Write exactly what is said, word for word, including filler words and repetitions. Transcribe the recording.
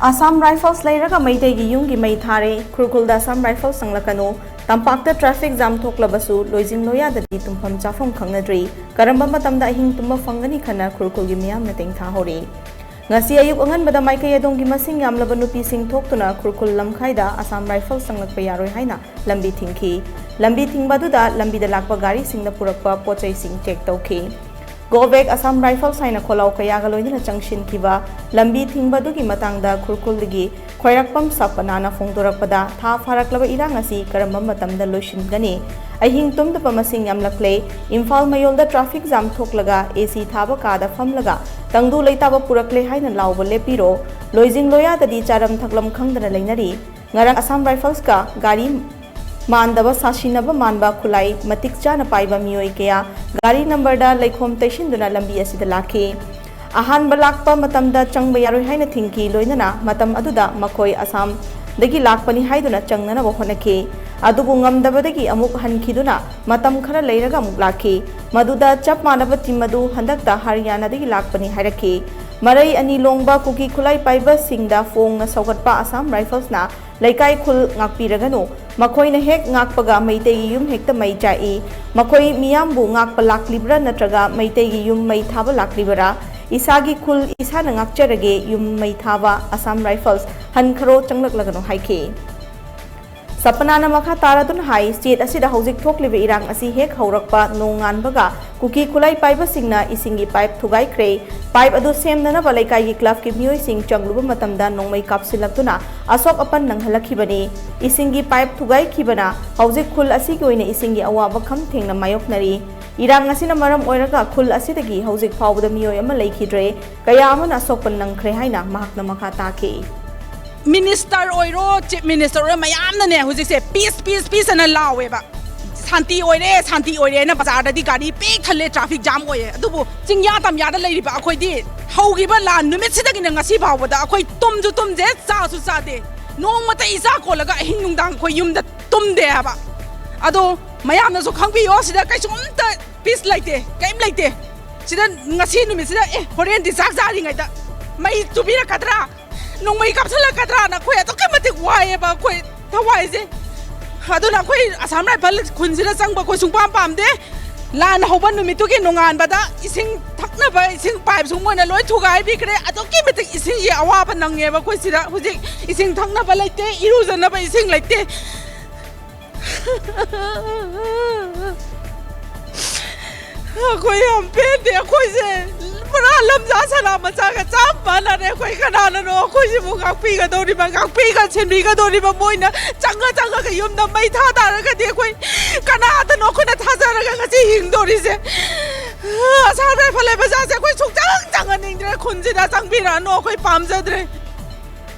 Assam rifles ꯂꯩꯔꯒ ꯃꯩꯇꯩꯒꯤ ꯌꯨꯝꯒꯤ ꯃꯩ ꯊꯥꯔꯦ꯫ ꯈꯨꯔꯈꯨꯜꯗ ꯑꯁꯥꯝ ꯔꯥꯏꯐꯜꯁ ꯆꯪꯂꯛꯀꯅꯨ꯫ ꯇꯝꯄꯥꯛꯇ ꯇ꯭ꯔꯥꯐꯤꯛ ꯖꯥꯝ ꯊꯣꯛꯂꯕꯁꯨ ꯂꯣꯏꯖꯤꯡ ꯂꯣꯌꯥꯗꯗꯤ ꯇꯨꯝꯐꯝ ꯆꯥꯐꯝ ꯈꯪꯅꯗ꯭ꯔꯤ꯫ ꯀꯔꯝꯕ ꯃꯇꯝꯗ ꯑꯍꯤꯡ ꯇꯨꯝꯕ ꯐꯪꯒꯅꯤ ꯈꯟꯅ ꯈꯨꯔꯈꯨꯜꯒꯤ ꯃꯤꯌꯥꯝꯅ ꯇꯦꯡꯊꯥ ꯍꯧꯔꯤ꯫ ꯉꯁꯤ ꯑꯌꯨꯛ ꯑꯉꯟꯕꯗ ꯃꯥꯏꯀꯩ ꯑꯗꯣꯝꯒꯤ ꯃꯁꯤꯡ ꯌꯥꯝꯂꯕ ꯅꯨꯄꯤꯁꯤꯡ ꯊꯣꯛꯇꯨꯅ ꯈꯨꯔꯈꯨꯜ ꯂꯝꯈꯥꯏꯗ ꯑꯁꯥꯝ ꯔꯥꯏꯐꯜꯁ ꯆꯪꯂꯛꯄ ꯌꯥꯔꯣꯏ ꯍꯥꯏꯅ ꯂꯝꯕꯤ ꯊꯤꯡꯈꯤ꯫ ꯂꯝꯕꯤ ꯊꯤꯡꯕ ꯑꯗꯨꯗ ꯂꯝꯕꯤꯗ ꯂꯥꯛꯄ ꯒꯥꯔꯤꯁꯤꯡꯅ ꯄꯨꯔꯛꯄ ꯄꯣꯠꯆꯩꯁꯤꯡ ꯆꯦꯛ ꯇꯧꯈꯤ꯫ ꯒꯣ ꯕꯦꯛ ꯑꯁꯥꯝ ꯔꯥꯏꯐꯜꯁ ꯍꯥꯏꯅ ꯈꯣꯜꯂꯥꯎ ꯀꯌꯥꯒ ꯂꯣꯏꯅꯅ ꯆꯪꯁꯤꯟꯈꯤꯕ ꯂꯝꯕꯤ ꯊꯤꯡꯕ ꯑꯗꯨꯒꯤ ꯃꯇꯥꯡꯗ ꯈꯨꯔꯈꯨꯜꯗꯒꯤ ꯈ꯭ꯋꯥꯏꯔꯥꯛꯄꯝ ꯁꯄꯅꯥꯅ ꯐꯣꯡꯗꯣꯔꯛꯄꯗ, ꯊꯥ ꯐꯥꯔꯛꯂꯕ ꯏꯔꯥꯡ ꯑꯁꯤ ꯀꯔꯝꯕ ꯃꯇꯝꯗ ꯂꯣꯏꯁꯤꯟꯒꯅꯤ? ꯑꯍꯤꯡ ꯇꯨꯝꯗꯕ ꯃꯁꯤꯡ ꯌꯥꯝꯂꯛꯂꯦ꯫ ꯏꯝꯐꯥꯜ ꯃꯌꯣꯜꯗ ꯇ꯭ꯔꯥꯐꯤꯛ ꯖꯥꯝ ꯊꯣꯛꯂꯒ ꯑꯦ ꯁꯤ ꯊꯥꯕ ꯀꯥꯗ ꯐꯝꯂꯒ ꯇꯪꯗꯨ ꯂꯩꯇꯥꯕ ꯄꯨꯔꯛꯂꯦ ꯍꯥꯏꯅ ꯂꯥꯎꯕ ꯂꯦꯞꯄꯤꯔꯣ꯫ ꯂꯣꯏꯖꯤꯡ ꯂꯣꯌꯥꯗꯗꯤ ꯆꯥꯔꯝ ꯊꯛꯂꯝ ꯈꯪꯗꯅ ꯂꯩꯅꯔꯤ꯫ ꯉꯔꯥꯡ ꯑꯁꯥꯝ ꯔꯥꯏꯐꯜꯁꯀ ꯒꯥꯔꯤ ꯃꯥꯟꯗꯕ ꯁꯥꯁꯤꯟꯅꯕ ꯃꯥꯟꯕ ꯈꯨꯠꯂꯥꯏ ꯃꯇꯤꯛ ꯆꯥꯅ ꯄꯥꯏꯕ ꯃꯤꯑꯣꯏ ꯀꯌꯥ ꯒꯥꯔꯤ ꯅꯝꯕꯔꯗ ꯂꯩꯈꯣꯝ ꯇꯩꯁꯤꯟꯗꯨꯅ ꯂꯝꯕꯤ ꯑꯁꯤꯗ ꯂꯥꯛꯈꯤ꯫ ꯑꯍꯥꯟꯕ ꯂꯥꯛꯄ ꯃꯇꯝꯗ ꯆꯪꯕ ꯌꯥꯔꯣꯏ ꯍꯥꯏꯅ ꯊꯤꯡꯈꯤ꯫ ꯂꯣꯏꯅꯅ ꯃꯇꯝ ꯑꯗꯨꯗ ꯃꯈꯣꯏ ꯑꯁꯥꯝꯗꯒꯤ ꯂꯥꯛꯄꯅꯤ ꯍꯥꯏꯗꯨꯅ ꯆꯪꯅꯅꯕ ꯍꯣꯠꯅꯈꯤ꯫ ꯑꯗꯨꯕꯨ ꯉꯝꯗꯕꯗꯒꯤ ꯑꯃꯨꯛ ꯍꯟꯈꯤꯗꯨꯅ ꯃꯇꯝ ꯈꯔ ꯂꯩꯔꯒ ꯑꯃꯨꯛ ꯂꯥꯛꯈꯤ꯫ ꯃꯗꯨꯗ ꯆꯞ ꯃꯥꯟꯅꯕ ꯇꯤꯝ ꯑꯗꯨ ꯍꯟꯗꯛꯇ ꯍꯔꯤꯌꯥꯅꯥꯗꯒꯤ ꯂꯥꯛꯄꯅꯤ ꯍꯥꯏꯔꯛꯈꯤ꯫ ꯃꯔꯩ ꯑꯅꯤ ꯂꯣꯡꯕ ꯀꯨꯀꯤ ꯈꯨꯠꯂꯥꯏ ꯄꯥꯏꯕꯁꯤꯡꯗ ꯐꯣꯡꯅ ꯁꯧꯒꯠꯄ ꯑꯁꯥꯝ ꯔꯥꯏꯐꯜꯁꯅ ꯂꯩꯀꯥꯏ ꯈꯨꯜ ꯉꯥꯛꯄꯤꯔꯒꯅꯨ, ꯃꯈꯣꯏꯅ ꯍꯦꯛ ꯉꯥꯛꯄꯒ ꯃꯩꯇꯩꯒꯤ ꯌꯨꯝ ꯍꯦꯛꯇ ꯃꯩ ꯆꯥꯛꯏ꯫ ꯃꯈꯣꯏ ꯃꯤꯌꯥꯝꯕꯨ ꯉꯥꯛꯄ ꯂꯥꯛꯂꯤꯕ꯭ꯔꯥ ꯅꯠꯇ꯭ꯔꯒ ꯃꯩꯇꯩꯒꯤ ꯌꯨꯝ ꯃꯩ ꯊꯥꯕ ꯂꯥꯛꯂꯤꯕꯔꯥ? ꯏꯁꯥꯒꯤ ꯈꯨꯜ ꯏꯁꯥꯅ ꯉꯥꯛꯆꯔꯒꯦ, ꯌꯨꯝ ꯃꯩ ꯊꯥꯕ ꯑꯁꯥꯝ ꯔꯥꯏꯐꯜꯁ ꯍꯟꯈꯔꯣ, ꯆꯪꯂꯛꯂꯒꯅꯨ ꯍꯥꯏꯈꯤ꯫ ꯁꯄꯅꯥꯅ ꯃꯈꯥ ꯇꯥꯔꯗꯨꯅ ꯍꯥꯏ, ꯁ꯭ꯇꯦꯠ ꯑꯁꯤꯗ ꯍꯧꯖꯤꯛ ꯊꯣꯛꯂꯤꯕ ꯏꯔꯥꯡ ꯑꯁꯤ ꯍꯦꯛ ꯍꯧꯔꯛꯄ ꯅꯣꯡꯉꯥꯟꯕꯒ ꯀꯨꯀꯤ ꯈꯨꯠꯂꯥꯏ ꯄꯥꯏꯕꯁꯤꯡꯅ ꯏꯁꯤꯡꯒꯤ ꯄꯥꯏꯞ ꯊꯨꯒꯥꯏꯈ꯭ꯔꯦ꯫ ꯄꯥꯏꯞ ꯑꯗꯨ ꯁꯦꯝꯅꯅꯕ ꯂꯩꯀꯥꯏꯒꯤ ꯀ꯭ꯂꯕꯀꯤ ꯃꯤꯑꯣꯏꯁꯤꯡ ꯆꯪꯂꯨꯕ ꯃꯇꯝꯗ ꯅꯣꯡꯃꯩ ꯀꯥꯞꯁꯤꯜꯂꯛꯇꯨꯅ ꯑꯁꯣꯛ ꯑꯄꯟ ꯅꯪꯍꯜꯂꯛꯈꯤꯕꯅꯤ꯫ ꯏꯁꯤꯡꯒꯤ ꯄꯥꯏꯞ ꯊꯨꯒꯥꯏꯈꯤꯕꯅ ꯍꯧꯖꯤꯛ ꯈꯨꯜ ꯑꯁꯤꯒꯤ ꯑꯣꯏꯅ ꯏꯁꯤꯡꯒꯤ ꯑꯋꯥꯕ ꯈꯝ ꯊꯦꯡꯅ ꯃꯥꯌꯣꯛꯅꯔꯤ꯫ ꯏꯔꯥꯡ ꯑꯁꯤꯅ ꯃꯔꯝ ꯑꯣꯏꯔꯒ ꯈꯨꯜ ꯑꯁꯤꯗꯒꯤ ꯍꯧꯖꯤꯛ ꯐꯥꯎꯕꯗ ꯃꯤꯑꯣꯏ ꯑꯃ ꯂꯩꯈꯤꯗ꯭ꯔꯦ, ꯀꯌꯥ ꯑꯃꯅ ꯑꯁꯣꯛꯄ ꯅꯪꯈ꯭ꯔꯦ ꯍꯥꯏꯅ ꯃꯍꯥꯛꯅ ꯃꯈꯥ ꯇꯥꯈꯤ꯫ ꯃꯤꯅꯤꯁꯇꯔ ꯑꯣꯏꯔꯣ, ꯆꯤꯐ ꯃꯤꯅꯤꯁꯇꯔ ꯑꯣꯏꯔꯣ, ꯃꯌꯥꯝꯅꯅꯦ ꯍꯧꯖꯤꯛꯁꯦ "ꯄꯤꯁ, ꯄꯤꯁ, ꯄꯤꯁ" ꯑꯅ ꯂꯥꯎꯋꯦꯕ꯫ "ꯁꯥꯟꯇꯤ ꯑꯣꯏꯔꯦ, ꯁꯥꯟꯇꯤ ꯑꯣꯏꯔꯦꯅ" ꯕꯖꯥꯔꯗꯗꯤ ꯒꯥꯔꯤ ꯄꯤꯛ ꯊꯜꯂꯦ, ꯇ꯭ꯔꯥꯐꯤꯛ ꯖꯥꯝ ꯑꯣꯏꯌꯦ꯫ ꯑꯗꯨꯕꯨ ꯆꯤꯡꯌꯥ ꯇꯝꯌꯥꯗ ꯂꯩꯔꯤꯕ ꯑꯩꯈꯣꯏꯗꯤ ꯍꯧꯈꯤꯕ ꯂꯥꯟ ꯅꯨꯃꯤꯠꯁꯤꯗꯒꯤꯅ ꯉꯁꯤ ꯐꯥꯎꯕꯗ ꯑꯩꯈꯣꯏ ꯇꯨꯝꯁꯨ ꯇꯨꯝꯗꯦ, ꯆꯥꯁꯨ ꯆꯥꯗꯦ꯫ ꯅꯣꯡꯃꯇ ꯏꯆꯥ ꯀꯣꯜꯂꯒ ꯑꯍꯤꯡ ꯅꯨꯡꯗꯥꯡ ꯑꯩꯈꯣꯏ ꯌꯨꯝꯗ ꯇꯨꯝꯗꯦ ꯍꯥꯏꯕ꯫ ꯑꯗꯣ ꯃꯌꯥꯝꯅꯁꯨ ꯈꯪꯕꯤꯌꯣ, ꯁꯤꯗ ꯀꯩꯁꯨꯝꯇ ꯄꯤꯁ ꯂꯩꯇꯦ, ꯀꯔꯤꯝ ꯂꯩꯇꯦ꯫ ꯁꯤꯗ ꯉꯁꯤ ꯅꯨꯃꯤꯠꯁꯤꯗ, ꯑꯦ, ꯍꯣꯔꯦꯟꯗꯤ ꯆꯥꯛ ꯆꯥꯔꯤꯉꯩꯗ ꯃꯩ ꯆꯨꯕꯤꯔꯛꯀꯗ꯭ꯔꯥ? ꯅꯣꯡꯃꯩ ꯀꯥꯞꯁꯤꯜꯂꯛꯀꯗ꯭ꯔꯥꯅ ꯑꯩꯈꯣꯏ ꯑꯗꯨꯛꯀꯤ ꯃꯇꯤꯛ ꯋꯥꯏꯑꯦꯕ ꯑꯩꯈꯣꯏ ꯊꯋꯥꯏꯁꯦ꯫ ꯑꯗꯨꯅ ꯑꯩꯈꯣꯏ ꯑꯁꯥꯝ ꯔꯥꯏꯐꯜ ꯈꯨꯟꯁꯤꯗ ꯆꯪꯕ ꯑꯩꯈꯣꯏ ꯁꯨꯡꯄꯥꯝ ꯄꯥꯝꯗꯦ꯫ ꯂꯥꯟ ꯍꯧꯕ ꯅꯨꯃꯤꯠꯇꯨꯒꯤ ꯅꯣꯡꯉꯥꯟꯕꯗ ꯏꯁꯤꯡ ꯊꯛꯅꯕ ꯏꯁꯤꯡ ꯄꯥꯏꯞꯁꯨ ꯃꯣꯏꯅ ꯂꯣꯏ ꯊꯨꯒꯥꯏꯕꯤꯈ꯭ꯔꯦ꯫ ꯑꯗꯨꯛꯀꯤ ꯃꯇꯤꯛ ꯏꯁꯤꯡꯒꯤ ꯑꯋꯥꯕ ꯅꯪꯉꯦꯕ ꯑꯩꯈꯣꯏ ꯁꯤꯗ꯫ ꯍꯧꯖꯤꯛ ꯏꯁꯤꯡ ꯊꯛꯅꯕ ꯂꯩꯇꯦ, ꯏꯔꯨꯖꯅꯕ ꯏꯁꯤꯡ ꯂꯩꯇꯦ꯫ ꯑꯩꯈꯣꯏ ꯌꯥꯝ ꯄꯦꯟꯗꯦ꯫ ꯑꯩꯈꯣꯏꯁꯦ ꯄꯨꯔꯥ ꯂꯝꯖꯥ ꯁꯅꯥ ꯃꯆꯥꯒ ꯆꯞ ꯃꯥꯟꯅꯔꯦ꯫ ꯑꯩꯈꯣꯏ ꯀꯅꯥꯅꯅꯣ ꯑꯩꯈꯣꯏꯁꯤꯕꯨ ꯉꯥꯛꯄꯤꯒꯗꯧꯔꯤꯕ, ꯉꯥꯛꯄꯤꯒ ꯁꯦꯟꯕꯤꯒꯗꯧꯔꯤꯕ? ꯃꯣꯏꯅ ꯆꯪꯉ ꯆꯪꯉꯒ ꯌꯨꯝꯗ ꯃꯩ ꯊꯥ ꯇꯥꯔꯒꯗꯤ ꯑꯩꯈꯣꯏ ꯀꯅꯥꯗꯅꯣ ꯑꯩꯈꯣꯏꯅ ꯊꯥꯖꯔꯒ ꯉꯁꯤ ꯍꯤꯡꯗꯧꯔꯤꯁꯦ? ꯑꯁꯥꯝ ꯔꯥꯏꯐꯜ ꯂꯩꯕ ꯖꯥꯠꯁꯦ ꯑꯩꯈꯣꯏ ꯁꯨꯡꯆꯪ ꯆꯪꯍꯟꯅꯤꯡꯗ꯭ꯔꯦ꯫ ꯈꯨꯟꯁꯤꯗ ꯆꯪꯕꯤꯔꯛꯑꯅꯨ, ꯑꯩꯈꯣꯏ ꯄꯥꯝꯖꯗ꯭ꯔꯦ꯫